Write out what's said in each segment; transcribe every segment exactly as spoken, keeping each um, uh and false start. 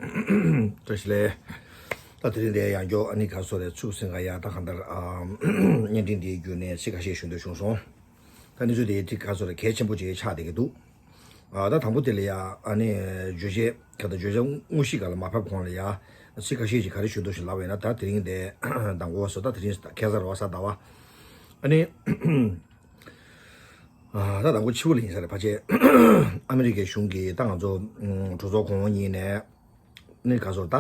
བཀྲ་ཤིས་བདེ་ལེགས། ད་དེ་རིང་འདིར་ཡང་བསྐྱར་ཨ་ནི་ག་རེ་ཟེར་རེད། ཚུགས་ཟིན་ག་ཡ་ད་གང་ལྟར་ཨ་བརྙན་འཕྲིན་འདིའི་བརྒྱུད་ནས་ཚིག་ཁ་ཤས་ཞུ་འདོད་བྱུང་སོང་། ད་གནས་ཚུལ་དེ་ཚིག་ག་རེ་ཟེར་རེད། གལ་ཆེན་པོ་ཅིག་ཆགས་བསྡད་ཀྱི་འདུག་ཨ་ད་དང་པོ་དེ་ལ་ཡ་ཨ་ནི་བརྗོད་བྱའི་ག་ད་བརྗོད་བྱ་དངོས་གཞི་སྒང་ལ་མ་ཕེབས་གོང་ལ་ཡ་ཚིག་ཁ་ཤས་ཅིག་ག་རེ་ཞུ་འདོད་བྱུང་ལབ་པ་ཡིན་ན། ད་དེ་རིང་འདི་མདང་དགོང་སོ་ད་དེ་རིང་ཁ་སང་རེད་པ། གཟའ་ཟླ་བ། ཨ་ནི། ཨ་ད་དང་པོ་ཕྱི་པོ་ལ་ཡིན་ས་རེད། ཕལ་ཆེར་ཨ་མི་རི་ཀའི་གཞུང་གིས་ད་ང་ཚོ་ཨུམ་གྲོས་ཚོགས་གོང་འོག་གཉིས་ནས་ནི་ག་རེ་ཟེར་ད།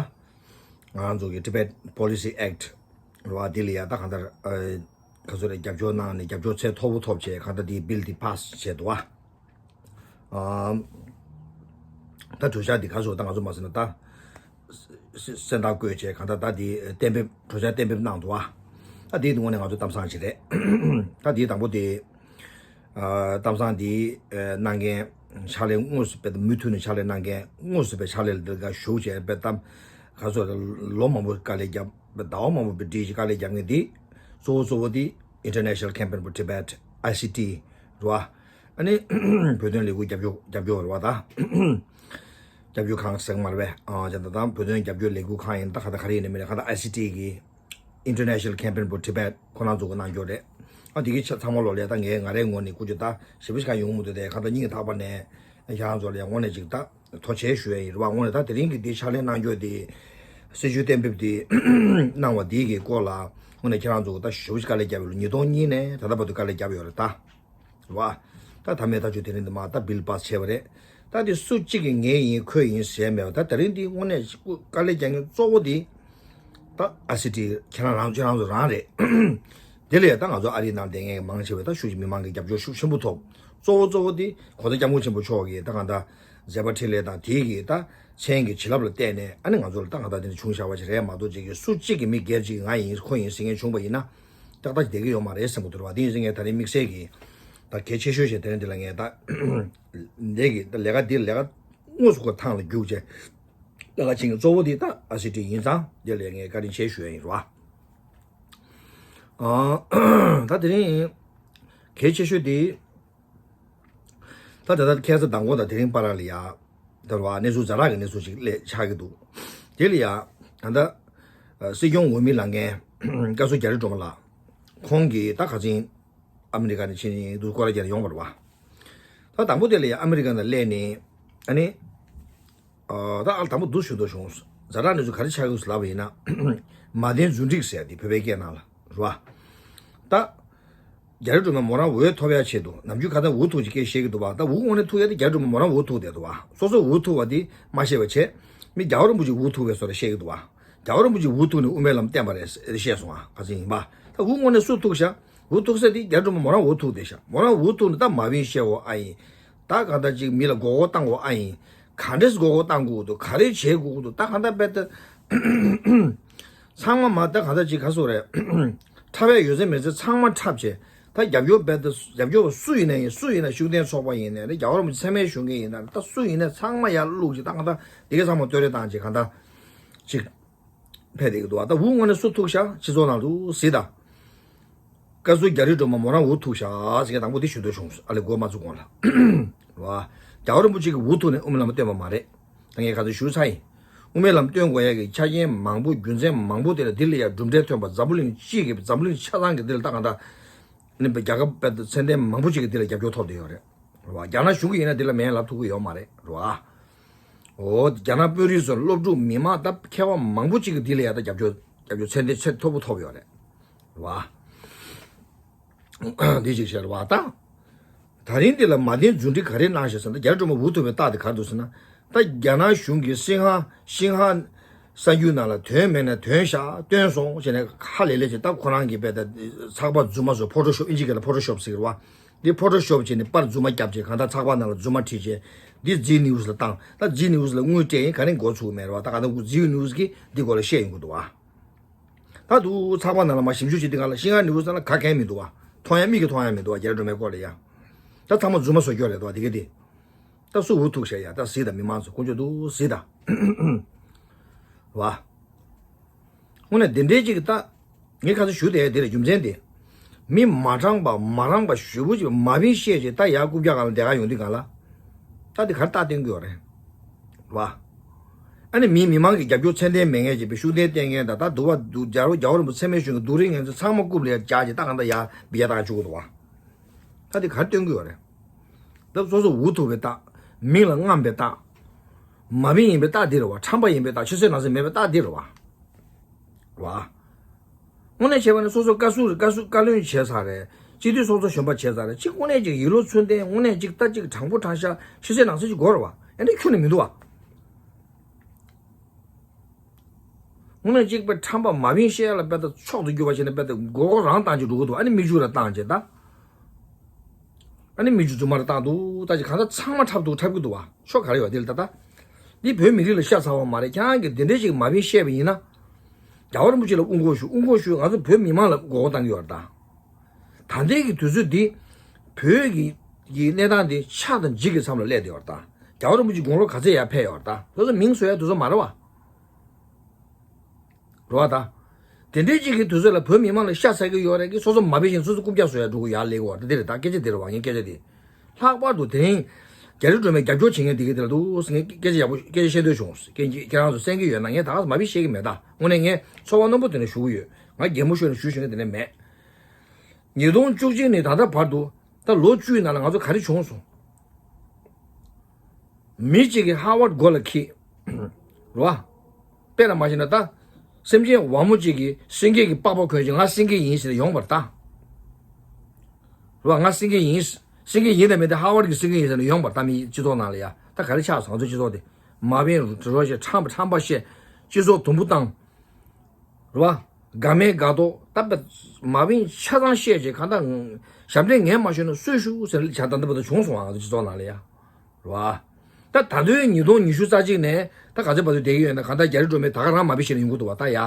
ང་ཚོ་གི་Tibet Policy Act རེད་པ། འདི་ལ་ཡ་ད་གང་ལྟར་ཨ་ག་རེ་ཟེར་རེད། རྒྱབ་སྐྱོར་གནང་ནས་རྒྱབ་སྐྱོར་ཚད་མཐོ་པོ་ཐོབ་བྱས་གང་ལྟར་འདི་བིལ་འདི་པཱ་སི་བྱས་འདུག་པ། ཨ་ད་གྲོས་འཆར་འདི་ག་རེ་ཟེར་ད། ང་ཚོ་མ་ཟེར་ན་ད། སེ་སེམས་ཐག་བཀོད་བྱས་གང་ལྟར་ད་འདི་གཏན་འབེབས། གྲོས་འཆར་གཏན་འབེབས་གནང་འདུག་པ། ད་འདིའི་ངོས་ནས་ང་ཚོ་གཏམ་བཟང་ཅིག་རེད། ད་འདིའི་དང་པོ་དེ་ཨ་གཏམ་བཟང་འདི་ཨ་གནང་མཁན་ཕྱག་ལས་དངོས་སུ་དཔེ་མུ་མཐུད་ནས་ཕྱག་ལས་གནང་མཁན། དངོས་སུ་དཔེ་ཕྱག་ལས་ལ་འདི་ག་ཞུགས་བྱས་དཔེ་གཏམ་ག་ཚོད་ལོ་མང་པོ་དཀའ་ལས་བརྒྱབ། ཟླ་བ་མང་པོ་དཔེ་བསྒྲིགས་ཀྱི་དཀའ་ལས་བརྒྱབ་མཁན་འདི་གཙོ་བོ་གཙོ་བོ་འདི་International Campaign for Tibet། I C T རེད་པ། ཨ་ནི་བོད་དོན་ལས་འགུལ་རྒྱབ་སྐྱོར་རྒྱབ་སྐྱོར་རེད་པ། ད་རྒྱབ་སྐྱོར་ཁང་ཟེར་གྱི་མ་རེད་པས། ཨ་ཅེ་ད་ད་བོད་དོན་རྒྱབ་སྐྱོར་ལས་འགུལ་ཁང་ཡིན། ད་ག་ད་ག་རེ་ཡིན་ནའི་མིན་ནའི་ག་ད་I C T གི་International Campaign for Tibet ཁོ་རང་ཚོ་གི་རྣམ་འགྱུར་རེད། ཨ་དེ་གི་ཆ་ཚང་མ་ལོ་ལས་ད་ངས་ང་རའི་ངོས་ནས་ཀུ་ཅོ་ད་ཞེ་པོ་ཞིག་ག་ཡོང་མི་འདུག་དེ་ག་ད་སྙིང་ཐག་པ་ནས་ཁྱེད་རང་ཚོ་ལ་ཡང་ངོས་ནས་ཅིག་ད་ཐུགས་རྗེ་ཆེ་ཞུ་ཡ་ཡིན་རེད་པ། ངོས་ནས་ད་དེ་རིང་གི་དེ་ཕྱག་ལས་གནང་རྒྱུ་དེ་སྲིད་བྱུས་གཏན་འབེབས་དེ་གནང་བ་དེ་གི་སྐོར་ལ་ངོས་ནས་ཁྱེད་རང་ཚོ་གི་ད་ཞེ་པོ་ཞིག་དཀའ་ལས་བརྒྱབ་ཡོད་རེད། ཉིས་སྟོང་གཉིས་ནས་ད་ལྟ་བར་དུ་དཀའ་ལས་བརྒྱབ་ཡོད་རེད་ད། རེད་པ། ད་ད་མེད་ད་ཆོས་དེ་རིང་འདི་མ་ད་བིལ་པཱ་སི་བྱས་པ་རེད། ད་དེ་སུ་གཅིག་གིས་ངའི་ཡིན་ཁོའི་ཡིན་ཟེར་མེད་པ། ད་དེ་རིང་འདི་དངོས་གནས་དཀའ་ལས་རྒྱག་མཁན་གཙོ་བོ་དེ་ད་I C T ཁྱེད་རང་རང་ཁྱེད་རང་ཚོ་རང་རེད། དེ་ལས་ད་ང་ཚོ་ཨ་རིའི་ནང་བསྡད་མཁན་གྱི་མང་ཆེ་བས་ད་ཤུགས་ཀྱིས་མི་མང་གི་རྒྱབ་སྐྱོར་ཤུགས་ཆེན་པོ་ཐོབ། གཙོ་བོ་གཙོ་བོ་དེ་གོང་ས་སྐྱབས་མགོན་ཆེན་པོ་མཆོག་གིས་ད་གང་ལྟར་མཛད་པ་འཕྲིན་ལས་དང་དེའི་གི་ད་མཚན་གྱི་བྱིན་རླབས་ལ་བརྟེན་ནས་ཨ་ནི་ང་ཚོ་ལ་ད་གང་ལྟར་དེ་འདྲ་བྱུང་བཞག་པ་ཞིག་རེད་མ་གཏོགས། ཅིག་གིས་སུ་གཅིག་གིས་མི་སྒེར་གཅིག་གིས་ང་ཡིན་ཁོ་ཡིན་ཟེར་མཁན་བྱུང་བ་ཡིན་ན། ཏག་ཏག་བསྡད་ཀྱི་ཡོད་མ་རེད་བསམ་གྱི་འདུག་རེད་པ། དེ་ཡིན་ཙང་ངས་ད་རིང་དམིགས་བསལ་གྱི་ད་གལ་ཆེ་ཤོས་ཤིག་དེ་རིང་འདི་ལ་ངས་ད་འདི་གི་ད་ལས་ཀ་འདི་ལས་ཀ་དངོས་སུ་ཁོ་ཐང་ལ་རྒྱུགས་བྱས་ལས་ཀ་བྱེད་མཁན་གཙོ་བོ་འདི་ད་I C T ཡིན་ཙང་འདི་ལ་ངས་བཀའ་དྲིན་ཆེ་ཞུ་ཡ་ཡིན་རེད་པ། ཨ་ད་དེ་རིང་གལ་ཆེ་ཤོས་འདི། ད་ད་ལྟ་ཁ་སང་མདང་དགོང་དང་དེ་རིང་བར་ལ་ཡ། ད་རེད་པ། གནས་ཚུལ་ཛ་དྲག་གི་གནས་ཚུལ་ཅིག་སླེབས་ཆགས་ཀྱི་འདུག་དེ་ལ་ཡ། ད་ལྟ་ཨ་སྲིད་སྐྱོང་འོས་མི་ལངས་མཁན་བཀའ་ཟུར་རྒྱ་རི་སྒྲོལ་མ་ལགས། ཁོང་གིས་ད་ཁ་སང་ཨ་མི་རི་ཀ་ནས་ཕྱིན་འདུག་སྐོར་ར་རྒྱག་ནས་ཡོང་བ་རེད་པ། ད་དང་པོ་དེ་ལ་ཡ་ཨ་མི་རི་ཀ་ནས་སླེབས་ནས་ཨ་ནི། ཨ་ད་ཨ་དང་པོ་འདུག་ཞུ་འདོད་བྱུང་། ཛ་དྲག་གནས་ཚུལ་ག་རེ་ཆགས་ཡོད་ཟེར་ལབ་པ་ཡིན་ན། མ་བདེན་རྫུན་སྒྲིག་ཟེར་ཡ་དེ་བོད་པའི་སྐད་ནང་ལ་རེད་པ། ད་རྒྱ་རི་སྒྲོལ་མ་མོ་རང་འོས་ཐོབ་ཡ་ཆེད་དུ་ནམ་རྒྱུན་ཁ་སང་འུ་ཐུག་ཅིག་སྐད་བཤད་ཀྱི་འདུག་པ། ད་འུ་དངོས་གནས་ཐུག་ཡ་དེ་རྒྱ་རི་སྒྲོལ་མ་མོ་རང་འུ་ཐུག་བསྡད་འདུག་པ། སོ་སོ་འུ་ཐུག་པ་དེ་མ་ཤེས་པ་བྱས། མི་རྒྱལ་བ་རིན་པོ་ཆེ་འུ་ཐུག་པའི་བཟོ་འདྲ་བཤད་ཀྱི་འདུག་པ། རྒྱལ་བ་རིན་པོ་ཆེ་འུ་ཐུག་ནས་དབུ་མའི་ལམ་བསྟན་པ་རེད་ཟེར་བཤད་སོང་ང་། ཁ་སང་ཡིན་པ། ད་འུ་དངོས་གནས་སུ་ཐུག་ཤག་འུ་ཐུག་ས་དེ་རྒྱ་རི་སྒྲོལ་མ་མོ་རང་འུ་ཐུག་བསྡད་ཤག་མོ་རང་འུ་ཐུག་ནས་ད་མ་བིན་བཤད་འོ་ཨ་ཡིན། ད་གང་ལྟར་ཅིག་མི་ལ་མགོ་སྐོར་བཏང་དགོས་ཨ་ཡིན། ག་འདྲས་མགོ་སྐོར་བཏང་དགོས་འདུག་ག་རེ་བྱེད་དགོས་འདུག་ད་གང་ལྟར་དཔེ་ད། ཚང་མ་མ་ད་གང་ལྟར་ཅིག་ག་སོ་རེད། འཁྲབ་ཡ་ཡོད་ཚད་མེད་ཚད་ཚང་མ་འཁྲབ་བྱས། ད་རྒྱབ་སྐྱོར་དཔེ་ད་རྒྱབ་སྐྱོར་བ་སུ་ཡིན་ན་ཡིན། སུ་ཡིན་ན་ཤུགས་ལྡན་ཚོགས་པ་ཡིན་ནའི་རེད། རྒྱལ་བ་རིན་པོ་ཆེ་མཚན་སྨད་ཞུ་མཁན་ཡིན་ན་རེད། ད་སུ་ཡིན་ན་ཚང་མ་ཡར་བླུགས་ཅིག་ད་གང་ལྟར་དེ་ག་ཚང་མ་བསྟོད་ར་བཏང་ཅིག་གང་ལྟར་ཅིག་ཕེབས་བསྡད་ཀྱི་འདུག་བ། ད་འུ་དངོས་གནས་སུ་ཐུག་ཤག་སྤྱི་ཚོགས་ནང་དུ་གཟིགས་དང་། བཀའ་ཟུར་རྒྱ་རི་སྒྲོལ་མ་མོ་རང་འུ་ཐུག་ཤག་ཟེར་མཁན་དང་པོ་དེ་ཞུ་འདོད་བྱུང་། ཨ་ལས་འགོ་མ་ཚུགས་གོང་ལ། རེད་བ། རྒྱལ་བ་རིན་པོ་ཆེ་གིས་འུ་ཐུག་ནས་དབུ་མའི་ལམ་སྟོན་པ་མ་རེད། ད་ངས་ག་ཚོད་ཞུ་ཚར་ཡིན། དབུ་མའི་ལམ་སྟོན་དགོས་ཡ་གི་ཆ་རྐྱེན་མང་པོ་རྒྱུ་མཚན་མང་པོ་དེ་ལ་འདི་ལ་ཡ་གྲུབ་འབྲས་ཐོན་པ་འཛམ་བུ་གླིང་སྤྱི་གི་འཛམ་བུ་གླིང་ཆ་ཚང་གི་འདི་ལ་ད་གང་ལྟར། ནི་རྒྱལ་ཁབ་དཔེ་ད་ཚད་ལྡན་མང་པོ་ཅིག་གིས་འདི་ལ་རྒྱབ་སྐྱོར་ཐོབ་བསྡད་ཡོད་རེད། རེད་བ། རྒྱ་ནག་གཞུང་གིས་ཡིན་ན་འདི་ལ་མེད་ལབ་ཐུབ་ཀྱི་ཡོད་མ་རེད། རེད་བ། འོ་རྒྱ་ནག་དཔོན་རིགས་ཚོ་སློབ་ཕྲུག་མི་མང་ད་མཁས་པ་མང་པོ་ཅིག་གིས་འདི་ལ་ཡ་ད་རྒྱབ་སྐྱོར་རྒྱབ་སྐྱོར་ཚད་ལྡན་ཚད་མཐོ་པོ་ཐོབ་ཡོད་རེད། རེད་བ། འདི་ཅིག་བཤད་རེད་བ་ད། ད་རིང་འདི་ལ་མ་བདེན་རྫུན་སྒྲིག་ག་རེ་གནང་ཞེས་ཟེར་ན། རྒྱ་རི་སྒྲོལ་མ་འུ་ཐུག་པའི་རྟགས་དེ་ག་རེ་འདུག་ཟེར་ན། ད་རྒྱ་ནག་གཞུང་གིས་ཤིན་ཧྭ་ཤིན་ཧྭ་གསར་འགྱུར་ནང་ལ་དོན་མེད་ན་དོན་བཞག་སྟོན་སོང་ཞེས་ནས་ཧ་ལས་ལས་ཅིག་ད་ཁོ་རང་གི་དཔེ་ད་ཚགས་པར་རྫུན་མ་བཟོ། ཕོ་ཊོ་ཤོབ། ཨིན་ཇི་སྐད་ལ་ཕོ་ཊོ་ཤོབ་ཟེར་གི་རེད་བ། འདི་ཕོ་ཊོ་ཤོབ་བྱས་ནས་པར་རྫུན་མ་བརྒྱབ་བྱས་གང་ལྟར་ཚགས་པར་ནང་ལ་རྫུན་མ་བྲིས་བྱས་འདི་ཛི་ནིའུ་སི་ལ་བཏང་། ད་ཛི་ནིའུ་སི་ལ་དངུལ་སྤྲད་ཡིན། ག་རེ་འགོ་ཚུགས་མེད་རེད་བ། ད་ག་ད་ཛི་ནིའུ་སི་གིས་འདི་སྐོར་ལ་བཤད་ཡོང་གི་འདུག་བ། ད་དུ་ཚགས་པར་ནང་ལ་མ་ཞིབ་འཇུག་བྱེད་དུས་སྒང་ལ་ཤིན་ཧྭ་ནིའུ་སི་ནང་ལ་ག་གང་མི་འདུག་བ། མཐོང་ཡ་མིག་གིས་མཐོང་ཡ་མི་འདུག་བ། རྒྱ་རི་སྒྲོལ་མའི་སྐོར་ལ་ཡ། ད་ཚང་མ་རྫུན་མ་བཟོ་རྒྱུ་རེད་འདུག་བ་དེ་ག་དེ། ད་སུ་འུ་ཐུག་བཞག་ཡ། ད་གཟིགས་དང་མི་མང་ཚོ་དཀོན་མཆོག་ཏུ་གཟིགས་དང་། བ། དངོས་གནས་འདི་འདྲའི་ཅིག་ད། ངས་ཁ་སང་ཞུ་དེ་དེ་ལ་རྒྱུ་མཚན་དེ། མི་མ་དྲང་པ་མ་རང་པ་ཞེ་པོ་ཅིག་མ་བིན་བཤད་ཅིག་ད་ཡར་རྐུབ་བཀྱག་སྒང་ལ་བསྡད་ག་ཡོང་དུས་སྒང་ལ། ད་དེ་ག་རེ་རྟགས་བསྟན་གྱི་ཡོད་རེད། བ། ཨ་ནི་མི་མི་མང་གི་རྒྱབ་སྐྱོར་ཚད་ལྡན་མེད་མཁན་ཅིག་པའི་ཤུགས་ལྡན་བསྟེན་མཁན་དང་ད་འདུག་བ་འདུག་རྒྱལ་བ་རྒྱལ་བ་རིན་པོ་ཆེ་མེད་གཞུང་གི་རྡོ་རིང་ངན་ཚོ་ཚང་མ་རྐུབ་ལ་ཡར་བཀྱག་ཅིག་ད་གང་ལྟར་ཡར་བི་ཡ་བཏང་བཅུག་གི་འདུག་བ། ད་དེ་ག་རེ་སྟོན་གི་ཡོད་རེད། ད་སོ་སོ་འུ་ཐུག་པའི་རྟགས། མིང་ལ་རྔམ་པའི་རྟགས། མ་བིན་ཡིན་པའི་རྟགས་འདི་རེད་བ། ཁྲམ་པ་ཡིན་པའི་རྟགས། ཆུད་ཟོས་ནང་ཟོས་མེད་པའི་རྟགས་འདི་རེད་བ། རེད་བ། དངོས་གནས་བྱས་པ་ནི་སོ་སོ་བཀའ་ཟུར་བཀའ་ཟུར་བཀའ་བློན་བྱས་ཚར་རེད། སྤྱི་འཐུས་ཚོགས་གཙོ་གཞོན་པ་བྱས་ཚར་རེད། གཅིག་དངོས་གནས་ཅིག་ཡིད་བློ་ཚུལ་ལྡན། དངོས་གནས་ཅིག་ད་ཅིག་དྲང་པོ་དྲང་བཞག་ཆུད་ཟོས་ནང་ཟོས་ཅིག་དགོས་རེད་བ། ཨེ་འདྲ་ཁྱོན་ནས་མི་འདུག་བ། དངོས་གནས་གཅིག་པའི་ཁྲམ་པ་མ་བིན་བཤད་ལ་དཔེ་ད་མཆོག་ཏུ་གྱུར་པ་བྱས་ནས་དཔེ་ད་མགོ་སྐོར་རང་བཏང་ཅིག་འགྲོ་གི་འདུག་ཨ་ནི་མི་རྒྱུད་ལ་བཏང་ཅིག་ད། ཨ་ནི་མི་རྒྱུད་རྫུན་མར་བཏང་འདུག་ད་ཅིག་གང་ལྟར་ཚང་མ་འཁྲབ་འདུག་འཁྲབ་ཀྱི་འདུག་བ། ཕྱོགས་ག་རེ་ཡོད་དེ་ལ་ད་ལྟ། འདི་བོད་མི་རིགས་ལ་ཤ་ཚ་བ་མ་རེད། ཁྱེད་རང་གིས་འདི་འདྲའི་ཅིག་མ་བིན་བཤད་པ་ཡིན་ན། རྒྱལ་བ་རིན་པོ་ཆེ་ལ་དབུ་འགོག་ཞུ། དབུ་འགོག་ཞུ། ང་ཚོ་བོད་མི་མང་ལ་མགོ་སྐོར་བཏང་གི་ཡོད་རེད་ད། ད་ལྟའི་གི་དུས་ཚོད་འདི། བོད་ཀྱི་གི་གནས་སྟངས་འདི་ཆགས་དང་འཇིག་གི་མཚམས་ལ་སླེབས་བསྡད་ཡོད་རེད་ད། རྒྱལ་བ་རིན་པོ་ཆེ་དགུང་ལོ་ག་ཚད་ཡར་འཕེལ་ཡོད་རེད་ད། སོ་སོ་མིང་བཟོ་ཡ་དུས་ཚོད་མ་རེད་བ། རེད་བ་ད། དེ་འདྲའི་གཅིག་གི་དུས་ཚོད་ལ་བོད་མི་མང་ལ་ཤ་ཚ་གི་ཡོད་རེད་གི། སོ་སོ་མ་བིན་བཞིན་སོ་སོ་རྐུབ་བཀྱག་བཟོ་ཡ་འགྲོ་གི་ཡར་སླེབས་ཀྱི་ཡོད་རེད། འདི་རེད་ད། སྐད་ཆ་འདི་རེད་བ། ངའི་སྐད་ཆ་འདི། ལྷག་པར་དུ་དེ་རིང་རྒྱ་རི་སྒྲོལ་མའི་རྒྱབ་སྐྱོར་བྱེད་མཁན་དེ་གི་དེ་ལ་འདུག་ཟེར། ངས་སྐད་ཆ་ཡག་པོ་སྐད་ཆ་བཤད་འདོད་བྱུང་། ཁྱེད་ཁྱེད་རང་ཚོ་གསན་གི་ཡོད་ན། ངས་ད་ག་མ་བིན་བཤད་གི་མེད་ད། དངོས་གནས་ངས་ཚོར་བ་རྣོན་པོ་དེ་ནས་ཞུ་གི་ཡོད། ང་གད་མོ་ཤོར་ནས་ཞུ་ཞུ་ནས་དེ་ནས་མེད། ཉིས་སྟོང་བཅུ་གཅིག་ནས་ད་ལྟ་བར་དུ། ད་ལོ་བཅུའི་ནང་ལ་ང་ཚོ་ག་རེ་བྱུང་སོང་། མི་གཅིག་གིས་ཧར་ཝར་མགོ་ལ་འཁྱེར། རེད་བ། དཔེ་ལ་མ་བྱས་ན་ད། སེམས་ཅན་དབང་མོ་གཅིག་གིས་སེང་གེ་གི་པགས་པ་གོན་ཞིང་ང་སེང་གེ་ཡིན་ཟེར་ཡོང་བར་ད། རེད་བ། ང་སེང་གེ་ཡིན། སེང་གེ་ཡིན་དང་མིན་དེ་ཧར་ཝར་གི་སེང་གེ་ཡིན་ཟེར་ནས་ཡོང་བར་ད། མི་སྤྱི་ཚོགས་ནང་ལ་ཡ། ད་ག་རེ་ཆགས་སོང་ང་ཚོ་སྤྱི་ཚོགས་དེ། མ་བིན་རོ་བཤད། ཁྲམ་ཁྲམ་པ་བཤད། སྤྱི་ཚོགས་དུམ་བུ་བཏང་། རེད་བ། དགའ་མེད་དགའ་མདོག་ད་པ། མ་བིན་ཆ་ཚང་བཤད་བྱས་གང་ལྟར། ཞབས་འདྲེན་ངས་མ་ཤོད་ན་སུས་ཞུ་ཟེར་ལ་བྱ་ད་ལྟ་བར་དུ་བྱུང་སོང་བ། ང་ཚོ་སྤྱི་ཚོགས་ནང་ལ་ཡ། རེད་བ། ད་ད་དུང་ཉིས་སྟོང་ཉི་ཤུ་རྩ་གཅིག་ནས་ད་ག་ཚོད་བར་དུ་བསྡད་ཀྱི་ཡོད་ན། གང་ལྟར་རྒྱ་རི་སྒྲོལ་མས་ད་ག་རང་མ་བིན་བཤད་ནས་ཡོང་གི་འདུག་བ་ད་ཡ།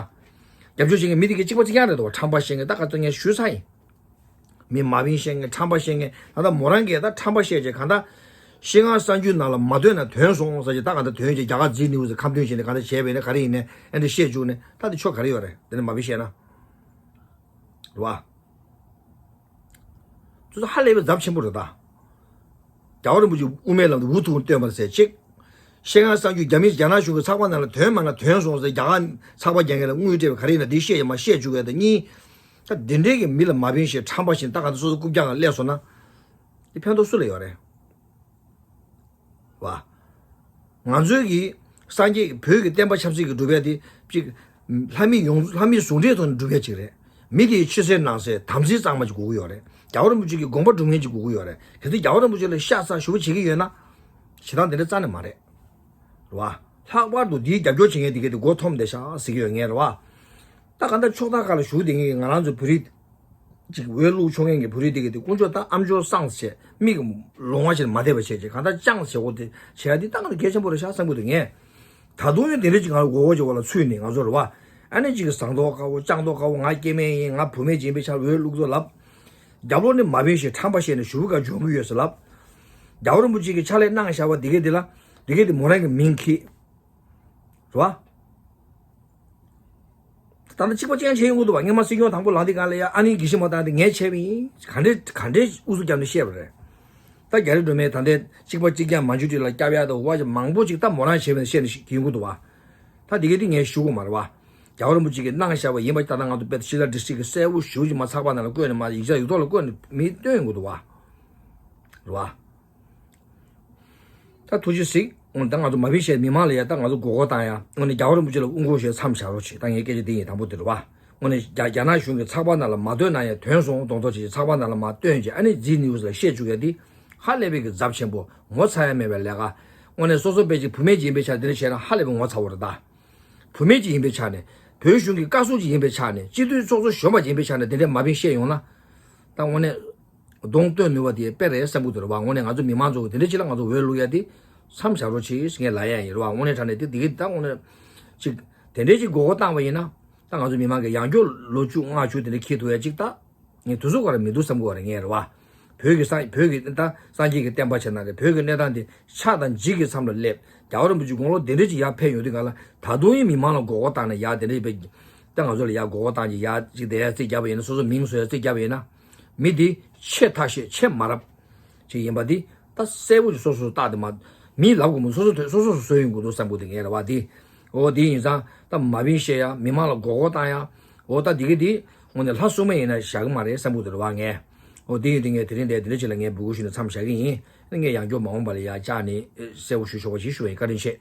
རྒྱབ་སྐྱོར་བྱེད་མཁན་མི་དེ་གའི་གཅིག་པ་གཅིག་རྐྱང་རེད་འདུག་བ། ཁྲམ་པ་བཤད་མཁན་ད་ག་ཚོད་ངས་ཞུས་ཚར་ཡིན། མི་མ་བིན་བཤད་མཁན། ཁྲམ་པ་བཤད་མཁན། ད་ལྟ་མོ་རང་གིས་ད་ཁྲམ་པ་བཤད་བྱས་གང་ལྟར། ཤེས་ངག་གསར་འགྱུར་ནང་ལ་མ་ཐོན་ན་ཐོན་སོང་ཟེར་གྱི། ད་གང་ལྟར་ཐོན་བྱས་རྒྱ་གར་ཛི་ནིའུ་སི་ཁ་འདོན་བྱས་ནས་གང་ལྟར་བྱས་པས་ན། ག་རེ་ཡིན་ནའི་ཨེ་འདྲ་བཤད་བཅུག་ནས་ད་དེ་ཆོ་ག་རེ་ཡོད་རེད། དེ་ནས་མ་བིན་བཤད་ན། རེད་བ། ཚོ་ཚོ་ཧ་ལས་པའི་ཚབས་ཆེན་པོ་རེད་ད། རྒྱལ་བ་རིན་པོ་ཆེ་དབུ་མའི་ལམ་དུ་འུ་ཐུག་སྟོན་པར་ཟེར་གཅིག། ཤེས་ངག་གསར་འགྱུར་རྒྱ་མི་རྒྱ་ནག་གཞུང་གི་ཚགས་པར་ནང་ལ་ཐོན་མ་ན་ཐོན་སོང་ཟེར། རྒྱ་གར་ཚགས་པར་རྒྱག་མཁན་ལ་དངུལ་སྤྲད་པའི་ག་རེ་ཡིན་ན་དེ་བཤད་ཡ་མ་བཤད་བཅུག་ཡ་དང་གཉིས། ད་དེ་འདྲའི་གི་མི་ལ་མ་བིན་ཞེས་ཁྲམ་པ་བཞིན་ད་ག་ཚོད་སོ་སོ་རྐུབ་བཀྱག་ངང་སླེབས་སོང་ན། དེ་ཕན་ཐོགས་སུ་ལ་ཡོད་རེད། བ། ང་ཚོའི་གི་སངས་རྒྱས་ཀྱི་བོད་ཀྱི་བསྟན་པ་ཆབ་སྲིད་ཀྱི་སྒྲུབ་ཡ་དེ་གཅིག། ལྷ་མི་ཡོངས་ལྷ་མི་ཟུང་འབྲེལ་ཐོག་ནས་སྒྲུབ་ཡ་གཅིག་རེད། མི་དེའི་ཕྱི་གསལ་ནང་གསལ་དམ་ཚིག་གཙང་མ་ཅིག་དགོས་ཀྱི་ཡོད་རེད། རྒྱལ་བ་རིན་པོ་ཆེ་གི་དགོངས་པ་སྒྲུབ་མཁན་ཅིག་དགོས་ཀྱི་ཡོད་རེད། གལ་སྲིད་རྒྱལ་བ་རིན་པོ་ཆེ་ལ་ཤ་ཚ་ཞུ་བ་བྱེད་ཀྱི་ཡོད་ན། ཞེ་སྡང་དེ་འདྲ་རྩ་ནས་མ་རེད། རེད་བ། ལྷག་པར་དུ་དེའི་རྒྱབ་སྐྱོར་བྱེད་མཁན་དེ་གས་དེ་མགོ་འཐོམ་བསྡད་ཤག་ཟེར་གྱི་ཡོད། ངས་རེད་བ། ད་ག་འདྲ་ཕྱོགས་མཐའ་ཁག་ལ་བཞུགས་བསྡད་མཁན་གྱི་ང་རང་ཚོ་བོད་རིགས་ཅིག་འོས་བླུག་ཆོག་མཁན་གྱི་བོད་རིགས་དེ་གས་དེ་དཀོན་མཆོག་ད་ཨ་མཆོག་སངས་བྱས། མིག་ལོང་བ་ཞིག་མ་བསྡད་པ་བྱས་ཅིག་གང་ལྟར་ཅང་བྱེད་སྒོ་དེ་བྱེད་ཡ་དེ་ད་ག་འདྲ་གལ་ཆེན་པོ་རེད་ཤག་བསམ་གྱི་འདུག་ངས། ད་དུང་ཡང་དེ་འདྲ་ཅིག་ང་ལ་མགོ་སྐོར་ཅིག་འོག་ལ་ཚུད་ནས་ང་ཚོ་རེད་བ། ཨ་ནི་ཅིག་ཟངས་མདོག་དཀར་པོ་ལྕགས་མདོག་དཀར་པོ། ང་སྐྱེ་དམན་ཡིན། ང་བུད་མེད་ཅིག་ཡིན་པའི་ཆར་འོས་བླུག་ཚོ་ལབ། རྒྱབ་ལོགས་ནས་མ་བིན་ཞེས་ཁྲམ་པ་བཤད་ནས་ཞུ་བ་ག་འཇོན་གི་ཡོད་ཟེར་ལབ། རྒྱལ་བ་རིན་པོ་ཆེ་གིས་ཕྱག་ལས་གནང་བཞག་པ་དེ་གས་དེ་ལ་དེ་གས་དེ་མོ་རང་གི་མིང་འཁྱེར། རེད་བ། ད་ལྟ་གཅིག་པ་གཅིག་རྐྱང་བྱས་ཡོང་གི་འདུག་བ། སྔོན་མ་སྲིད་སྐྱོང་དང་པོ་ལངས་དུས་སྒང་ལ་ཡ་ཨ་ནེ་དགེ་བཤེས་མ་བཏང་དེ་ངས་བྱས་པ་ཡིན། ག་འདྲས་ག་འདྲས་ཨུ་ཚུགས་བརྒྱབ་ནས་བཤད་པ་རེད། ད་རྒྱ་རི་སྒྲོལ་མས་ད་ལྟའི་གཅིག་པ་གཅིག་རྐྱང་མ་འཇུ་ཏི་ལ་སྐྱབས་ཡག་དང་བ་ཞིག་མང་པོ་ཅིག་ད་མོ་རང་བྱས་པ་ཡིན་བཤད་ནས་ཡོང་གི་འདུག་བ། ད་དེ་གས་དེ་ངས་ཞུ་དགོས་མ་རེད་བ། རྒྱལ་བ་རིན་པོ་ཆེ་གིས་གནང་བཞག་པ་ཡིན་པ་ད་ལྟ་ང་ཚོ་དཔེ་ཤི་ལ་ཌི་སི་ཊིག་གི་གསལ་པོ་ཞེ་པོ་ཅིག་མ་ཚགས་པར་ནང་ལ་བཀོད་ནས། མ་ཡིག་ཆ་ཡིག་ཐོག་ལ་བཀོད་ནས་མིས་སྟོན་ཡོང་གི་འདུག་བ། རེད་བ། ད་ཐུགས་རྗེ་གཟིགས། ད་ང་ཚོ་མ་བིན་བཤད་མི་མང་ལ་ཡ་ད་ང་ཚོ་མགོ་སྐོར་བཏང་ཡ། དངོས་གནས་རྒྱལ་བ་རིན་པོ་ཆེ་ལ་དབུ་འགོག་ཞུས་མཚམས་བཞག་རོགས་བྱེད། ད་ངའི་སྐད་ཆ་འདི་ཡིན། དང་པོ་དེ་རེད་བ། དངོས་གནས་རྒྱ་རྒྱ་ནག་གཞུང་གི་ཚགས་པར་ནང་ལ་མ་བཏོན་ན་ཡང་ཐོན་སོང་གདོང་ཐོག་བྱེད་ཅིག་ཚགས་པར་ནང་ལ་མ་བཏོན་ཅིག་ཨ་ནི་ཛི་ནིའུ་སི་ལ་བཤད་བཅུག་ཡ་འདི་ཧ་ལས་པའི་གི་ཚབས་ཆེན་པོ། ངོ་ཚ་ཡ་མེད་པའི་ལས་ཀ། དངོས་གནས་སོ་སོ་དཔེ་ཅིག་བུད་མེད་ཅིག་ཡིན་པའི་ཆ་འདི་འདྲ་བྱས་ན་ཧ་ལས་པའི་ངོ་ཚ་བོ་རེད་ད། བུད་མེད་ཅིག་ཡིན་པའི་ཆ་ནས། བོད་གཞུང་གི་བཀའ་ཟུར་ཅིག་ཡིན་པའི་ཆ་ནས། སྤྱི་འཐུས་ཚོགས་གཙོ་གཞོན་པ་ཅིག་ཡིན་པའི་ཆ་ནས་དེ་འདྲའི་མ་བིན་བཤད་ཡོང་ན། ད་དངོས་གནས། གདོང་སྟོན་ནུས་པ་དེ་དཔེ་རེད་བསམ་གྱི་འདུག་རེད་བ། དངོས་གནས་ང་ཚོ་མི་མང་ཚོ་གི་དེ་འདྲ་ཅིག་ལ་ང་ཚོ་འོས་བླུག་ཡ་དེ་མཚམས་བཞག་རོགས་བྱེད་ཟེར་ངས་ལབ་ཡ་ཡིན་རེད་བ། དངོས་གནས་དྲང་གནས་དེ་དེ་གི་ད་དངོས་གནས་ཅིག་དེ་འདྲའི་ཅིག་མགོ་སྐོར་བཏང་བ་ཡིན་ན། ད་ང་ཚོ་མི་མང་གི་ཡང་སྐྱོ་ལོ་བཅུ་ལྔ་བཅུ་དེ་འདྲ་འཁྱེར་ཐུབ་ཡ་ཅིག་ད་ངས་དུས་ཚོད་ག་རེ་མི་འདུག་བསམ་གྱི་ཡོད་རེད། ངས་རེད་བ། བོད་ཀྱི་སངས་བོད་ཀྱི་ད་སངས་རྒྱས་ཀྱི་བསྟན་པ་བྱས་ན་རེད། བོད་ཀྱི་གནས་སྟངས་དེ་ཆགས་དང་འཇིག་གི་མཚམས་ལ་སླེབས། རྒྱལ་བ་རིན་པོ་ཆེ་དགུང་ལོ་དེ་འདྲ་ཅིག་ཡར་འཕེལ་ཡོང་དུས་སྒང་ལ་ད་དུང་ཡང་མི་མང་ལ་མགོ་སྐོར་བཏང་ནས་ཡར་དེ་འདྲ་ཅིག་ད་ང་ཚོ་ལ་ཡར་མགོ་སྐོར་བཏང་ཅིག་ཡར་ཅིག་དེ་ཡར་རྩིས་བརྒྱབ་པ་ཡིན་ན། སོ་སོ་མིང་བཟོ་ཡར་རྩིས་བརྒྱབ་པ་ཡིན་ན། མི་འདི་ཆེས་ཐ་ཤལ་ཆེས་མ་རབས་ཅིག་ཡིན་པ་འདི་ད་གསལ་པོ་ཅིག་སོ་སོ་བལྟ་དེ་མ། མིས་ལབ་དགོས་མོད། སོ་སོ་སོ་སོ་བཟོས་ཡོང་དགོས་འདུག་བསམ་གྱི་འདུག་ངས་རེད་བ། འདི་ འོ་དེ་ཡིན་ཙང་ད་མ་བིན་བཤད་ཡ། མི་མང་ལ་མགོ་སྐོར་བཏང་ཡ། འོ་ད་དེ་གི་དེ་དངོས་གནས་ལྷ་སྲུང་མ་ཡིན་ན་བཞག་གི་མ་རེད་བསམ་གི་འདུག་རེད་བ་ངས། འོ་དེ་ཡིན་དུས་ངས་དེ་རིང་འདིར་འདི་འདྲ་ཅིག་ལ་ངས་འབོད་སྐུལ་ཞུས་ནས་མཚམས་བཞག་གི་ཡིན། ངས་ཡང་བསྐྱར་མ་འོངས་པ་ལ་ཡ་བཅར་ནས་གསལ་པོ་ཞུ་ཆོག་པ་ཞིག་ཞུ་བའི་བཀའ་དྲིན་ཆེ།